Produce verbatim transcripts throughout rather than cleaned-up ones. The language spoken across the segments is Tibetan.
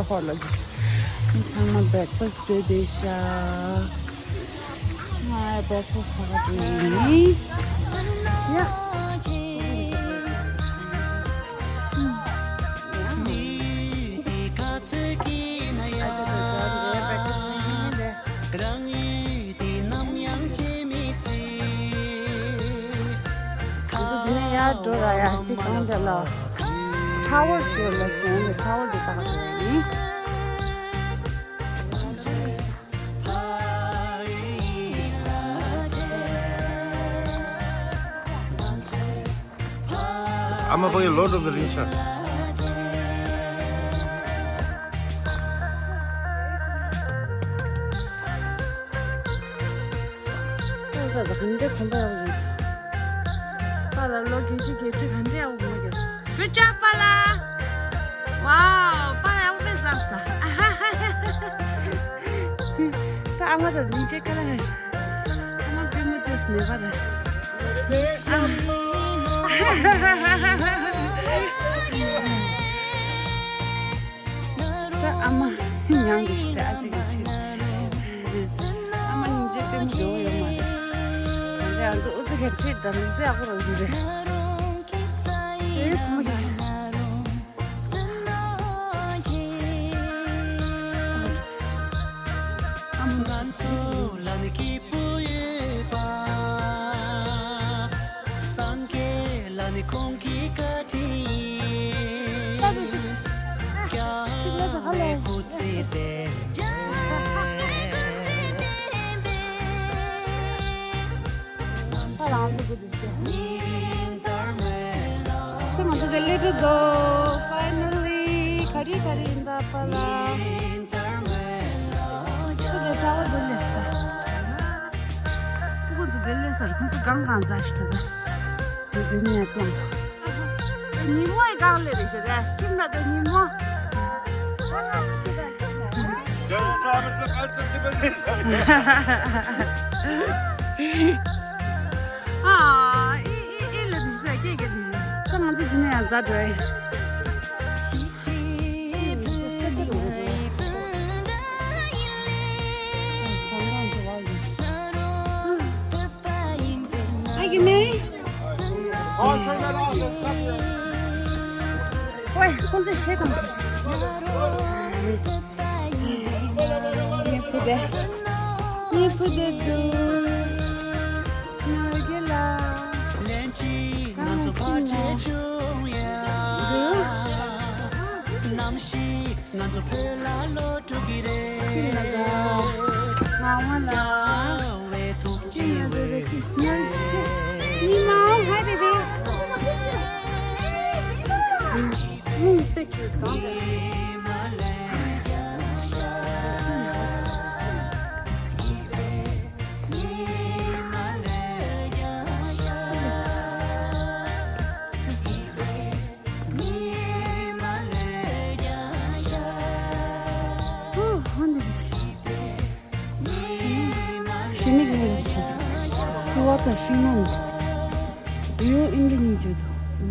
འཁོར་ལ་ཚང་མ་བྷེག་ཕ་སི་བཟོས་བསྡད་ཤག་ང་བྷེག་ཕ་སི་ཟ་ག་འགྲོ་ཡིན། ཡ། ང་ཚོ་འདི་ནས་ཡར་འགྲོ་ར་ཡ། དེ་གང་དེ་ལ་ཊ་ཝར་ཅིག་ལ་སོང་། དེ་ཊ་ཝར་དེ་ལྟ་ག་འགྲོ་ཡ་ཡིན། ཨ་མ་ཕ་གི་ལོ་འགྲོ་གི་རིང་ཆགས། ཨོ་ཟ་ཟ་གང་འདྲ་གོམ་པ་ཡག་ཡོད། པཱ་ལགས་ལོ་བརྒྱད་ཅུ་གྱ་བརྒྱད་གང་འདྲ་ཡག་པོ་གོམ་པ་རྒྱག Good job པཱ་ལགས། Wow པཱ་ལགས་ཡག་པོ་དཔེ་བཟང་ས། ད་ཨ་མ་དང་ལིང་ཅེ་ཁ་ལག་ཨ་མ་པུས་མོ་ཏོག་ཙམ་ནས་པཱ་ལགས། ད་ཨ་མ་མྱང་གི་ཤི་ད་ཨ་ཅག་གི་ཁྲིད། ཨ་མ་སྙིང་རྗེ་དཔེ་མི་འདུག་ཡོད་མ་རེད། ང་ཚོ་ཨུ་ཚུགས་ཀྱི་ཁྲིད་དང་ལུས་རྩལ་ཡག་པོ་རང་བཟོ་རེད། ཨེ་ཁུ་མ་ཡ། ང་ཚོ་ལ་ནི་སྐྱིད་པོ་ཡོད་པ། སངས་རྒྱས་ལ་ནི་ཁོང་གི་བཀའ་དྲིན་ཡིན། རྒྱལ་བའི་སྐུ་ཚེ་བརྟན་པའི། ཁྱེད་ང་ཚོ་དེ་སླེབས་འགྲོ་འདུག Finally ག་རེ་ག་རེ་ཡིན་ད་པཱ་ལགས། ཁོ་ཚོ་གྲྭ་བ་འདི་སླེབས་ས། ཁོ་ཚོ་འདི་སླེབས་ས་རེད། ཁོ་ཚོ་གང་གང་འཛག་ཤི་ད་ད། འདི་འདི་ནས་ཀྱང་། ཉིན་མོ་ཡི་གང་སླེབས་རེད་ཤི་རེད། ཁྱིམ་ན་ད་ཉིན་མོ། ཨ་ཨི་ཨི་ཨི་ལ་འདི་ས་ཀེ་ཀེ་འདི་ས་ང་ཚོ་འདི་ནས་ཡང་འཛག་འགྲོ་ཡ། ཨ་གི་མེ། ཝེ་ཁོང་ཚོས་ཤེས་དང་། ངའི་བུ་དེ། ངའི་བུ་དེ་འདུག་ང་རྒྱལ་ལ། ལན་གཅིག་ང་ཚོ་ཕར་ཆེ་ཆུང་ཡ། འདུག་ནམ་ཞིག་ང་ཚོ་བོད་ལ་ལོག་འགྲོ་གི་རེད། ཁྱིམ་ལ་ད། ང་དབང་ལ། རྒྱལ་བའི་ཐུགས་རྗེ་ཁྱིམ་ལ་འགྲོ་རེད། ཁྱིམ་ལ། ཉི་མ་ཧའི་བེ་བེ། ཨུམ། Thank you གང་དེ། ཧུ། ཧོན་དེ་བེ་ཤི། ཤི་ནི་གི་ཡོད་ཤི། ཁུ་བ་དང་ཤིང་ནང་། ཡོ་ཨིན་གི་ཉིན་བྱེད་དོ།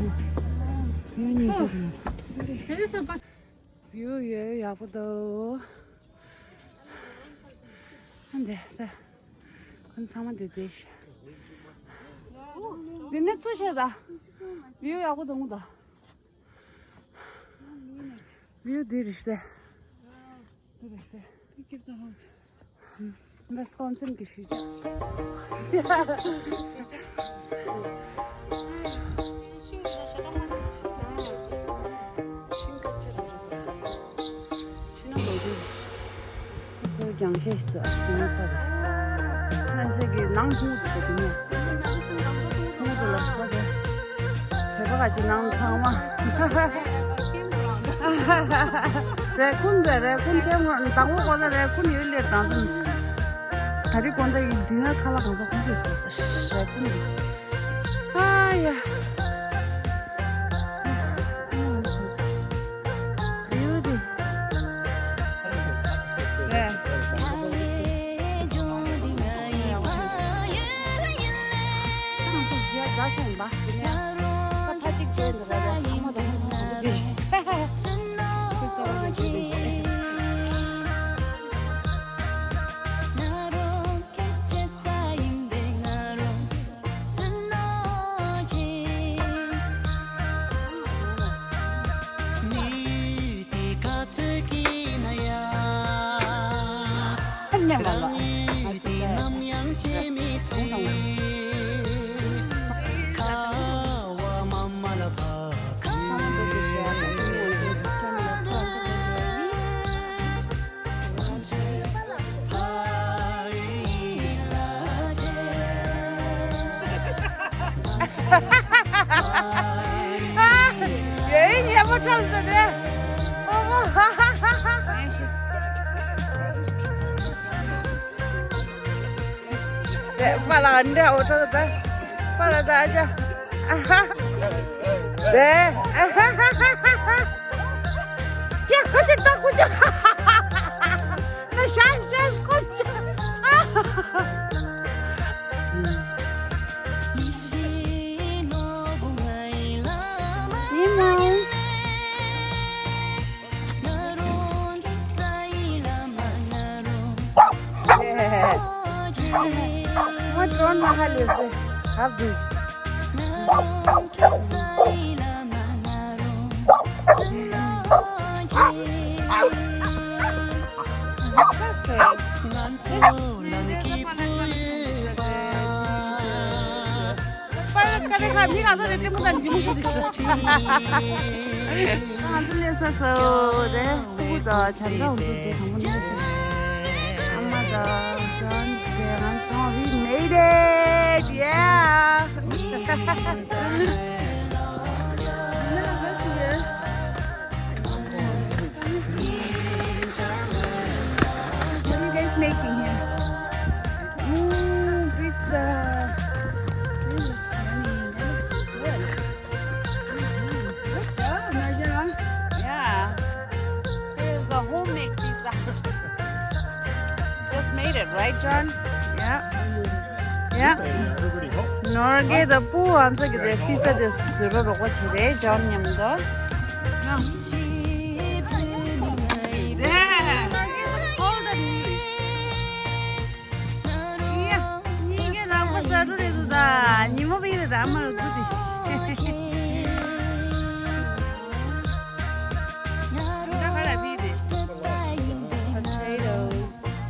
ཡོ་ཉིན་བྱེད་དོ། བིའུ་ཡོད་ཡག་པོ་འདུག་ཨ་འདི་ད་ཁོང་ཚང་མ་འདི་བསྡད་ཤག་འདི་ནས་ཚུར་ཤོག་ད། བིའུ་ཡག་པོ་འདུག་ད། བིའུ་འདི་རེད་ཤག་འདི་རེད་ཤག Let's go and see གི་ཤི་ཅག་ཤིང་ཀ་ཅི་རེད། ཤིང་ན་ལོ་རྒྱུས། ཁོ་རྒྱང་ཤེས་ཤིག་ཚོ་ཨ་ཤི་ནོ་པ་རེད། ང་ཚོ་གི་ནང་ཐུང་དུ་ཚོ་དུ་ནས། ཐུང་དུ་ལ་ཤོག་གི་བོད་པ་ག་ཅི་ནང་ཚང་མ། རེ་ཀུན་དེ་རེ་ཀུན་དེ་ངོ་དང་པོ་གོ་ད་རེ་ཀུན་ཡོད་ལེ་དང་དུ། ད་རེ་གོ་ད་ཡི་འདི་ང་ཁ་ལ་གང་ས་ཁོང་ཚོས་ཟེར་ད་རེ་ཀུན་ཡོད། ཨ་ཡ། ཡོད་དེ། རེད། ཁྱེད་རང་ཚོ་རྒྱལ་དགའ་སོང་པ། དེ་ནས་ད་ཕ་གཅིག་བྱས་འདི་ར་ར་ཨ་མ་དང་ཨ་མ་དང་དེ་ཁྱེད་ཚོ་ར་ར་བྱས་ཏེ། ཡེ་ཉེ་མོ་ཁྲོམ་ཟེར་ཏེ། ཨོ་མོ། དེ་པ་ལགས་འདྲ་འོ་ཁྲོ་ད། པ་ལགས་ད་ཨ་ཅག་དེ། ཡ་ཁ་ཤས་ད་ཁུ་ཅག་ན་ཤ་ཤ་ཁུ་ཅག་ཡིན་ནའང་། What's wrong, Mahalese? Have this. པར་ཁ་རེ་ཁ་མི་ག་ཚོད་དེ་ལྟད་མོ་ལྟ་ནི་མི་ཤེས་ཏེ། ང་ཚོ་སླེབས་ས་སོ་རེད། ཕྲུ་གུ་དང་བྱ་འདྲ་འུ་ཚོ་དེ་གང་པོ་སླེབས་ས། ཨ་མ་དང་ཇོན་བྱས་ང་ཚོ་we made it, yeah. What are you guys making here? Mm, pizza. This is yummy. That looks good. Mm-hmm. Good job, Nadia. Yeah. This is a homemade pizza. Just made it, right, John? Yeah. Yeah. Everybody help. ནོར་གེ་དང་པུའུ་ཨ་མཚོ་གི་དེ་པི་ཙ་དེ་བཟོས་རོགས་རོགས་པ་བྱེད་རེད། ཇོན་མཉམ་དུ། ཡ། གཉིས་ཀའི་ལག་པ་ཟ་འགྲོ་རེད་འདུག་ད། ཉིན་མོ་པའི་རེད་ད། ཨ་མ་ལ་འདུག་དེ། ད་ག་ལ་ཕི་རེད། Potatoes.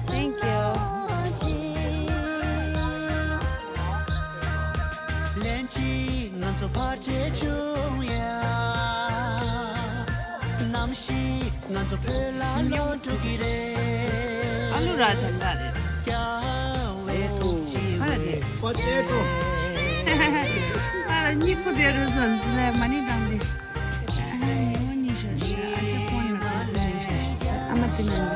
Thank you. ལན་གཅིག་ང་ཚོ་ཕར་ཆེར་བྱུང་ཡ། ནམ་ཞིག་ང་ཚོ་བོད་ལ་ལོག་འགྲོ་གི་རེད། ཨ་ལུ་ར་ཆ་འདྲ་རེད། རྒྱལ་བའི་ཐུགས་རྗེ་ཆེ། ཁ་རེད། པ་ཅེ་ཏོ། ཨ་ལ་གཉིད་ཁུག་བསྡད་རེད་བསམ་ཟིན་ལས་མ་ཎི་བགྲངས་ཏེ། ཨ་ནི་ཉི་མ་གཉིས་ཤར་ཤར་ཨ་ཅག་ཕོན་ལ་ཁུག་བསྡད་ཤར་ཤར་ཨ་མ་དེ་ན་ནི།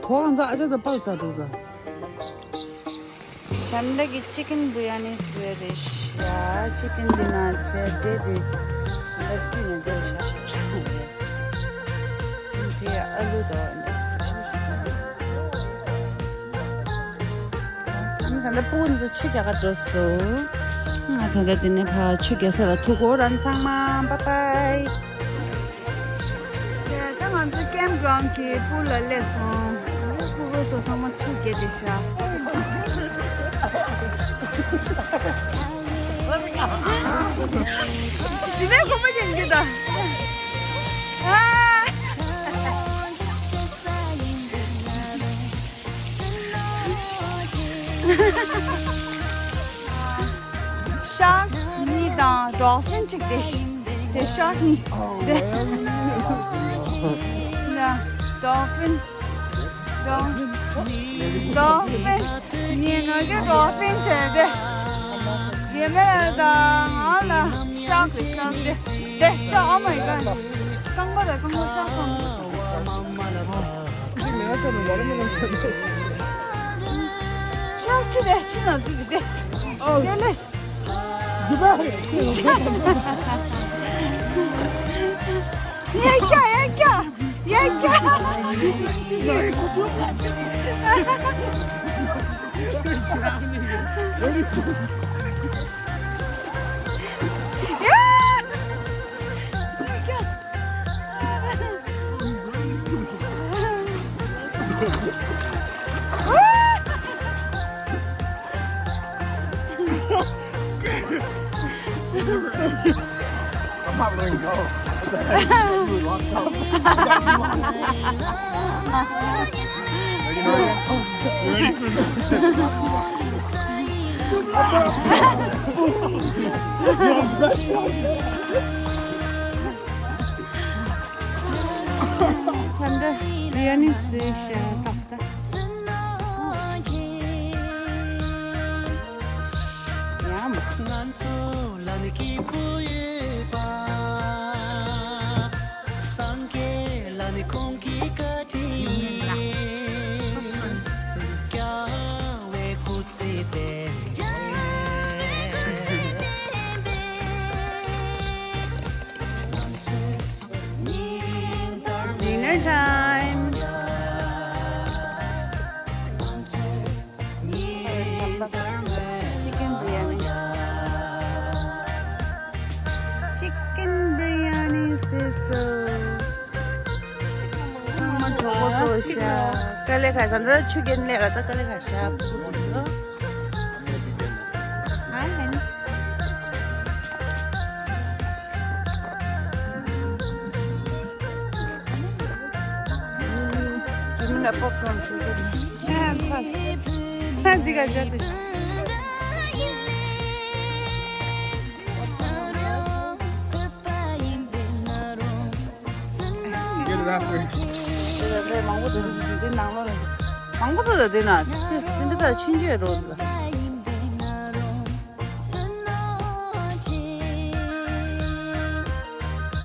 གོ་ཨང་ཚ་ཨ་ཅག་ད་པགས་ཚ་འགྲོ་ད། ཞམ་ལ་གི་ཅི་ཀན་བུ་ཡ་ནི་སུ་ཡ་རེ་ཤ། ཅི་ཀན་འདི་ན་ཆེ་འདྲེ་འདི་ལབ་ཀྱི་ནི་འདྲེ་ཤ་ཤ་ཤ་ནི་རེད། དེ་ཨ་ལུ་དང་ནི། ཨ་ནི་ད་ལྟ་སྤུ་གུ་ཚོ་ཆུ་རྒྱག་ག་འགྲོ་སོང་། ང་ད་ལྟ་འདི་ནས་ཕར་ཆུ་རྒྱག་ས་ལ་ཐུག་གོ་རང་ཚང་མ། Bye bye. ད་ང་ཚོ་ཀེམ་གྲོང་གི་སྤུ་ལ་སླེབས་སོང་། སྤུ་གུ་ཚོ་ཚང་མ་ཆུ་རྒྱག་བསྡད་ཤག་དེ་ནས་ཁོ་མ་ཡིན་གྱི་ད། ཨ། ཤར་གཉིས་དང་ཌོལ་ཕིན་གཅིག་དེ། དེ་ཤར་གཉིས་དེ། ན་ཌོལ་ཕིན། ཌོལ་ཕིན། ངས་ང་གི་ཌོལ་ཕིན་བྱས་ཏེ། ཡེ་མེ་དང་ང་ལ་ཤར་གི་ཤར་དེ། དེ་ཤར། Oh my god. རྐང་པ་དང་རྐང་པ་ཤར་སོང་། ཤར་ཁྱི་དེ་ཁྱི་ན་འཛུལ་ཏེ། ཨོ། དེ་ལས། ཡ་ཀྱ་ཡ་ཀྱ་ཡ་ཀྱ། ཡ་ཀྱ། I'm not letting go. Ready, ready? You ready for this? Tender biryani dish, uh, tafta. Yum. Dinner time. Chicken biryani. Chicken biryani, Sisu. ཚང་མ་གྲོགས་པོ་ཚོ་ཤ། དཀའ་ལས་ཁག་ད་ལྟ་ཆུ་རྐྱེན་ལས་ཀ་ད་དཀའ་ལས་ཁག་ཤ། ཨ་ཧན། ད་འདི་ག་བཞག་སྟེ། འདི་ལ་མང་པོ་འདུག་འདི་ནང་ལོགས་ལ་མང་པོ་འདུག་འདི་ན་འདི་འདི་ལྟར་ཆུང་ཆུང་རོ་འདུག